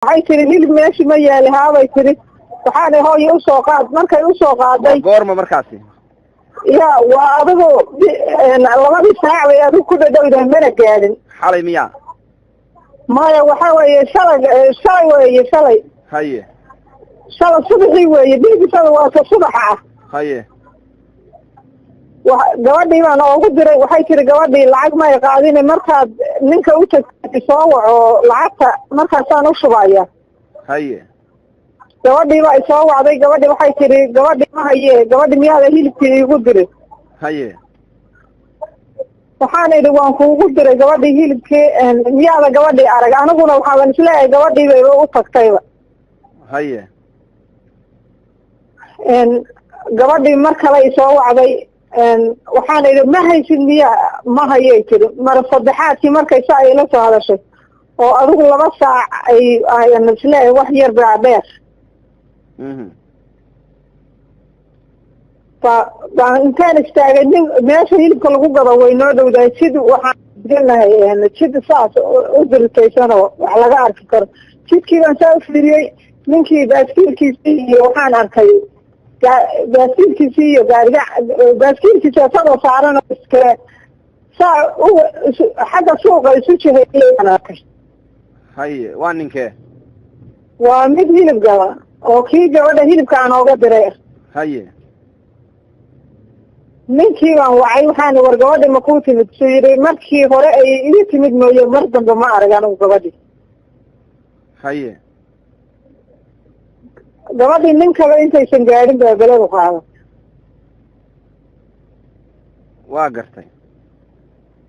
Waxay tiri hilib meeshi ma yaali haabay tiri. Waxaana hooyo usoo qaad markay usoo qaaday. Goorma markaasi? Ya, waa adigu 2dii saac bay adigu ku dhadhowdahay, mana gaadhin. Xalay miyaa? Maya, waxa weeye shalay, shalay weeye, shalay. Haye. Shalay subaxii weeye, biibisada waa ka subaxa ah. Haye. Wa gabadhii baan oogu diray. Waxay tiri gabadhii lacag may qaadine, markaad ninka u tagtay soo waco, lacagta markaasaan u shubaya. Haye. Gabadhii baa isoo wacday. Gabadhi waxay tiri gabadhi ma haye, gabadhi miyaada hilibkii iigu diray? Haye. Waxaan idhi waan kuugu diray gabadhii hilibkii, miyaada gabadhii arag? Aniguna waxaaban isleeyahay gabadhii bayba u tagtayba. Haye. Gabadhii mar kale isoo wacday. Waxaan idhi ma haysid miya? Ma hayay tiri. Mar saddexaadkii markay saa ila soo hadashay oo adigu 2 saac ay an isleeyahay wax yar baa dheer, ba baan intaan istaagay nin meesha hilibka lagu gado way noo dhowdahay, jid waxaan ganahay, jid saas u diritaysanoo wax laga arki karo. Jidkii baan saa u fiiriyey, ninkii baaskiilkiisii iyo waxaan arkay baaskiilkiisii iyo gaariga baaskiilkiisi asagoo saaran oo iska saa u xagga suuqa isu jiheeyay baan arkay. Haye, waa ninkee? Waa mid hilib gala oo kii gabadha hilibka aan ooga diray. Haye. Ninkii baan wacay, waxaana war gabadhi ma kuu timid? Suu yidhi markii hore ay ii timid mooye, mar dambe ma arag anigu gabadhi. Haye. Gabadhii nin kale intaysan gaadhin baa beladu qaada. Waa gartay.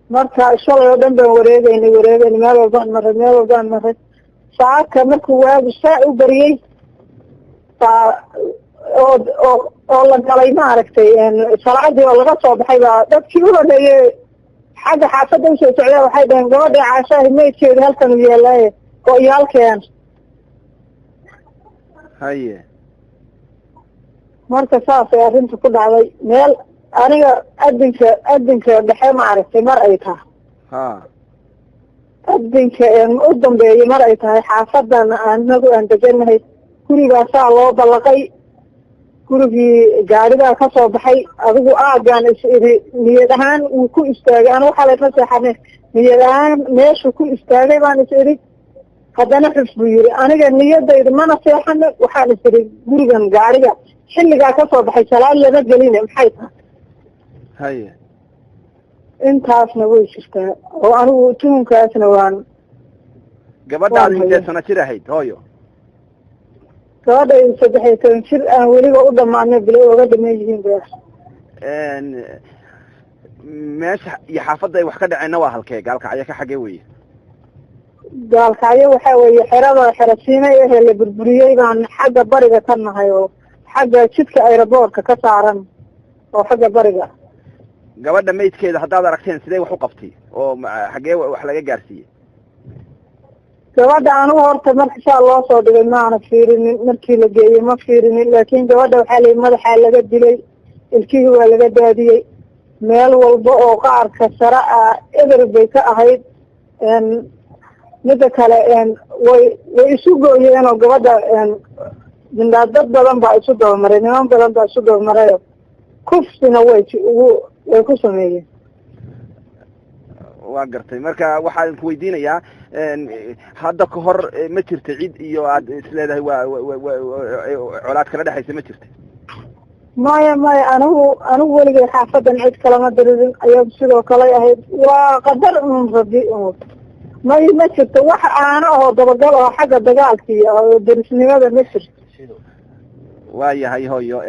Marka shalay oo dhan baan wareegeynay, wareegeynay, meel walbaan maray, meel walbaan maray. Saaka markuu waagu saa u beriyey baa oo oo oo la galay, maaragtay, salaadii oo laga soo baxay baa dadkii u horeeyey xagga xaafadda usoo socdaa waxay dhaheen gabadhii Caashaahi maydkeedu halkan u yaalaaye oo iyo halkeen. Haye. Marka saasay arrinta ku dhacday. Meel aniga adinka dhexe, maaragtay, mar ay tahay adinka u dambeeyay mar ay tahay, xaafadan anagu aan deganahay gurigaasaa loo ballaqay. Gurigii gaarigaa ka soo baxay. Adigu aagaan is iri niyad ahaan wuu ku istaagay. Anigu xalay ma seexane, niyad ahaan meeshuu ku istaagay baan is iri. Haddana xuf buu yiri, aniga niyadayda mana seexane. Waxaan is iri gurigan gaariga xilligaa ka soo baxay salaad lama geline, maxay tahay? Haye. Intaasna way jirtaa oo anigu tuhunkaasna waan Gabadhaadi intee sano jir ahayd, hooyo? Gabadhaydu 13 jir aan weliba u dhamaanay, bilo oga dhaman yihiin ba. Meesha iyo xaafadda ay wax ka dhaceenna waa halkee? Gaalkacyo ka xagee weye? Gaalkacyo waxaa weeye xerada xerasiinay ehe la burburiyey baan xagga bariga ka nahay, oo xagga jidka aeroboortka ka saaran oo xagga bariga. Gabadha maydkeeda haddaad aragteen, sidee wax u qabtay oo xaggee wax laga gaarsiiyey? Gabadha anigu horta marka saa loo soo dhigay maana fiirinin, markii la geeyey ma fiirinin, laakiin gabadha waxaa layihi madaxaa laga dilay, ilkihii waa laga daadiyey, meel walba oo qaarka sare ah eber bay ka ahayd. Midda kale way isu gooyeen oo gabadha mindhaa dad badan baa isu dabamaray, niman badan baa isu dabamarayo, kufsina way ugu way ku sameeyeen. Waa gartay. Marka waxaan ku weydiinayaa, hadda ka hor ma jirta cid iyo aad isleedahay waa colaad kala dhexaysa, ma jirta? Maya, maya, anigu weligay xaafadan cid kalama diririn, ayagu sidoo kaley ahayd. Waa qadar un rabi un. May, ma jirto wax aano oo dabagal oo xagga dagaalkii oo derisnimada ma jirto. Waayahay hooyo,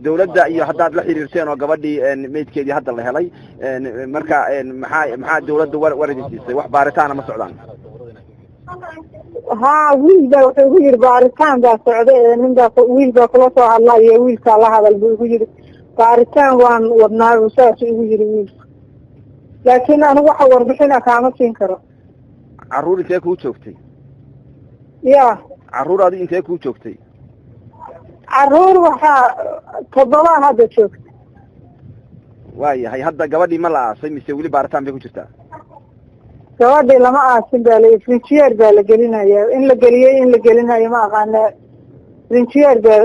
dawladda iyo haddaad la xiriirteen oo gabadhii maydkeedii hadda la helay, marka maxaa dawladda war idin siisay? Wax baaritaana ma socdaan? Haa, wiil baa wuxuu igu yihi baaritaan baa socda ee nin baa wiil baa kula soo hadlayo, wiilkaa la hadal buu igu yihi. Baaritaan waan wadnaa saasuu igu yihi wiilka, laakiin anigu waxa warbixina kaama siin karo. Carruur intee kuu joogtay? Ya? Carruur adi intee kuu joogtay? Carruur waxaa 7 hadda joogta. Waayahay, hadda gabadhii ma la aasay mise weli baaritaan bay ku jirtaa? Gabadhii lama aasin baa la frinjiyeer baa la gelinayaa, in la geliyey in la gelinayo ma aqaana, frinjiyeer baa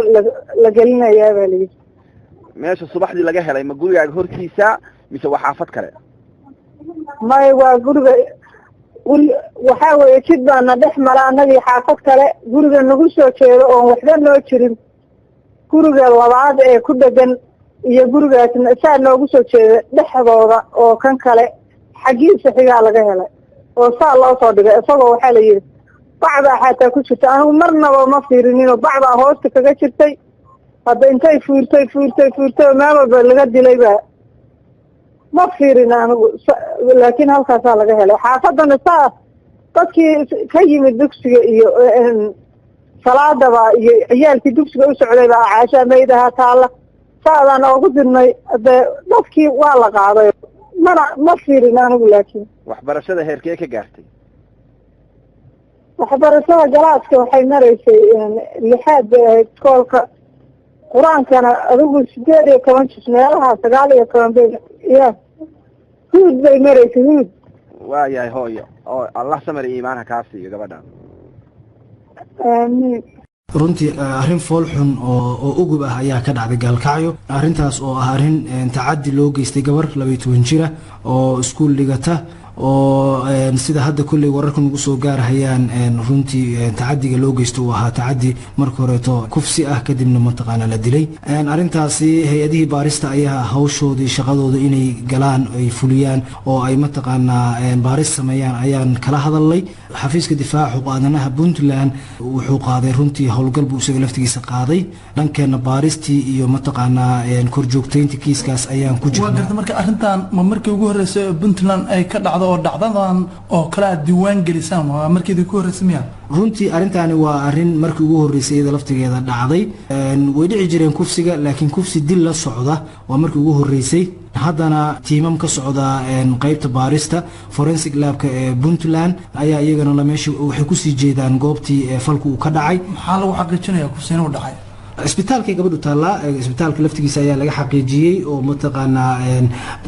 la gelinayaa baa layidhi. Meesha subaxdii laga helay ma gurigaaga hortiisa mise waa xaafad kale? May, waa guriga guri waxaa weeye jid baana dhex mara annagii xaafad kale, guriga nagu soo jeedo oon waxba noo jirin, guriga labaad ee ku dhegan iyo gurigaasna saa noogu soo jeeda dhexdooda oo kan kale xaggiisa xigaa laga helay oo saa loo soo dhigay. Isagoo waxaa la yidhi bacbaa xataa ku jirta, anigu marnaba ma fiirininoo bacbaa hoosta kaga jirtay. Hadda intay fuurtay fuurtay fuurtay oo meel walba laga dilay baa ma fiirin anigu, laakiin halkaasaa laga helay. Xaafadana saa dadkii ka yimid dugsiga iyo salaadaba iyo ciyaalkii dugsiga u socday baa caashaa maydaha taalla, saadaan oogu dirnay. Dee dadkii waa la qaaday, mana ma fiirin anigu. Laakiin waxbarashada heerkee ka gaartay? Waxbarashada galaaska waxay maraysay 6aad bay ahayd iskoolka, qur-aankana adigu 18 jis meelaha 19 bay ya huud bay maraysay huud. Waayahay hooyo, oo Allah samar iyo iimaan ha kaa siiyo gabadha. Aamiin. Runtii arrin fool xun oo ugub ah ayaa ka dhacday Gaalkacyo, arrintaas oo ah arrin tacaddi loo geystay gabar 12 jira oo iskuul dhigata, oo sida hadda kolley wararka nagu soo gaarhayaan runtii tacadiga loo geysto uu ahaa tacadi marka horeeto kufsi ah, kadibna mataqaana la dilay. Arrintaasi hay-adihii baarista ayaa hawshoodii shaqadooda inay galaan ay fuliyaan oo ay mataqaanaa baaris sameeyaan ayaan kala hadalnay. Xafiiska difaaca xuquuq aadanaha Puntland wuxuu qaaday runtii howlgal buu isaga laftigiisa qaaday. Dhankeena baaristii iyo mataqaanaa korjoogteynta kiiskaas ayaan ku jirnaa. Waa garta, marka arrintan ma markii ugu horreysay Puntland ay ka dhacdo oo dhacdadan oo kale aad diiwaan gelisaan, waa markii idinku horreysay miya? Runtii arrintaani waa arrin markii ugu horreysay iyada laftigeeda dhacday. Way dhici jireen kufsiga, laakiin kufsi dil la socda waa markii ugu horreysay. Haddana tiimam ka socda qeybta baarista forensic labka ee Puntland ayaa iyagana la meesha waxay kusii jeedaan goobtii falku uu ka dhacay. Maxaa lagu xaqiijinayaa kufsi inuu dhacay? Isbitaalkay gabadhu taallaa, isbitaalka laftigiisa ayaa laga xaqiijiyey oo mataqaanaa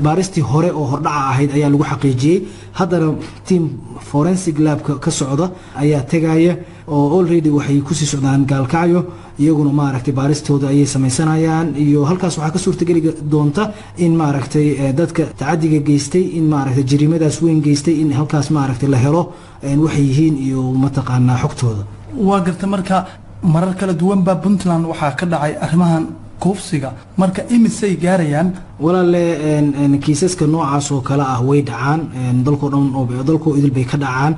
baaristii hore oo hordhaca ahayd ayaa lagu xaqiijiyey. Haddana team forensic labka ka socda ayaa tegaya oo already waxay kusii socdaan Gaalkacyo, iyaguna maaragtay baaristooda ayay samaysanayaan, iyo halkaas waxaa ka suurtageli doonta in maaragtay dadka tacadiga geystay, in maaragtay jariimadaas weyn geystay, in halkaas maaragtay la helo waxay yihiin iyo mataqaanaa xogtooda. Waa garta, marka marar kala duwan baa Puntland waxaa ka dhacay arrimahan kufsiga, marka imisay gaarayaan? Walaale, kiisaska noocaas oo kale ah way dhacaan dalkoo dhan, dalkoo idil bay ka dhacaan.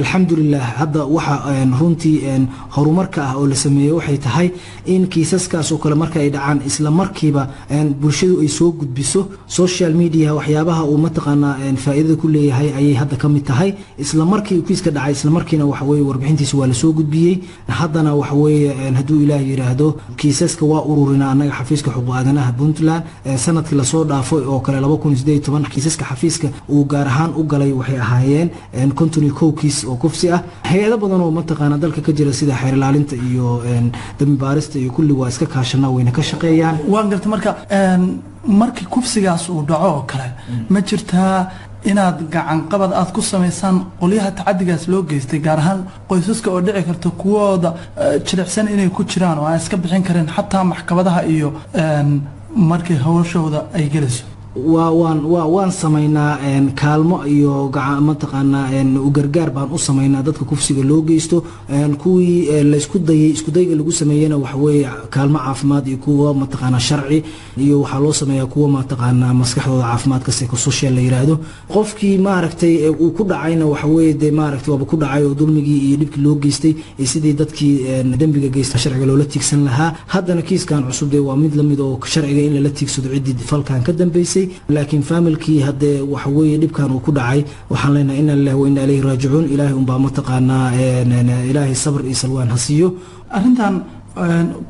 Alxamdulilah, hadda waxa runtii horumarka ah oo la sameeyey waxay tahay in kiisaskaas oo kale marka ay dhacaan isla markiiba bulshadu ay soo gudbiso social media. Waxyaabaha uu mataqaanaa faa'iidada ku leeyahay ayay hadda ka mid tahay. Isla markii uu kiiska dhacay, isla markiina waxa weeye warbixintiisa waa lasoo gudbiyey. Haddana waxa weeye hadduu Ilaah yidhaahdo kiisaska waa ururinaa annaga xafiiska xuquuq aadanaha Puntland. Sanadkii lasoo dhaafo oo kale 2018 kiisaska xafiiska uu gaar ahaan u galay waxay ahaayeen 51 kiis oo kufsi ah. Hay-ado badan oo mataqaana dalka ka jira sida xeer ilaalinta iyo dambi baarista iyo kulli waa iska kaashanaa, wayna ka shaqeeyaan. Waan garta, marka markii kufsigaas uu dhaco oo kale ma jirtaa inaad gacanqabad aad ku samaysaan qolyaha tacadigaas loo geystay, gaar ahaan qoysaska oo dhici karta kuwooda jilicsan inay ku jiraan oo aan iska bixin karin xataa maxkamadaha iyo markii hawshooda ay gelayso? Waa waan waa waan samaynaa kaalmo iyo mataqaanaa gargaar baan u samaynaa dadka kufsiga loo geysto. Kuwii laysku dayay iskudayga lagu sameeyena waxaweeye kaalmo caafimaad iyo kuwa mataqaanaa sharci iyo waxaa loo sameeyaa kuwa mataqaanaa maskaxdooda caafimaadka psychosocial la yiraahdo. Qofkii maaragtay uu ku dhacayna waxaweeye dee maaragtay waaba ku dhacay oo dulmigii iyo dhibkii loo geystay iyo sidii dadkii dembiga geysta sharciga loola tiigsan lahaa. Haddana kiiskan cusub dee waa mid lamid oo sharciga in lala tiigsado ciddii falkan ka dambeysay, laakiin faamilkii haddee waxa weeye dhibkan uu ku dhacay waxaan leenahay inna lillahi wa inna ilayhi raajicuun. Ilaahay unbaa mataqaanaa, Ilaahay sabr iyo salwaan ha siiyo. Arrintan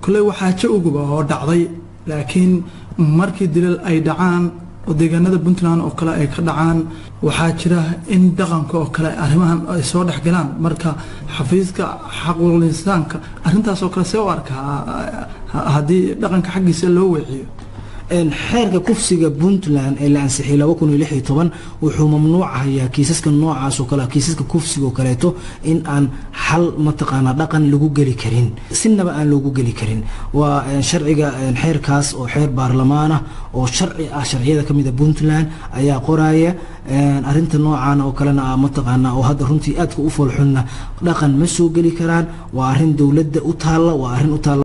kule waxaa ja uguba oo dhacday, laakiin markii dilal ay dhacaan oo deegaanada Puntland oo kale ay ka dhacaan waxaa jira in dhaqanka oo kale arrimahan ay soo dhex galaan. Marka xafiiska xaquuqul insaanka arrintaas oo kale see u arkaa haddii dhaqanka xaggiisa loo weeciyo? Xeerka kufsiga Puntland ee la ansixiyay 2016 wuxuu mamnuucayaa kiisaska noocaas oo kale, kiisaska kufsiga oo kaleeto, in aan xal mataqaanaa dhaqan lagu geli karin, sinaba aan loogu geli karin. Waa sharciga xeerkaas oo xeer baarlamaan ah oo sharci ah, sharciyada kamid a Puntland ayaa qoraya arrinta noocaan oo kalena ah mataqaanaa, oo hadda runtii aadka u foolxunna dhaqan ma soo geli karaan. Waa arrin dowladda u taalla, waa arrin u taalla.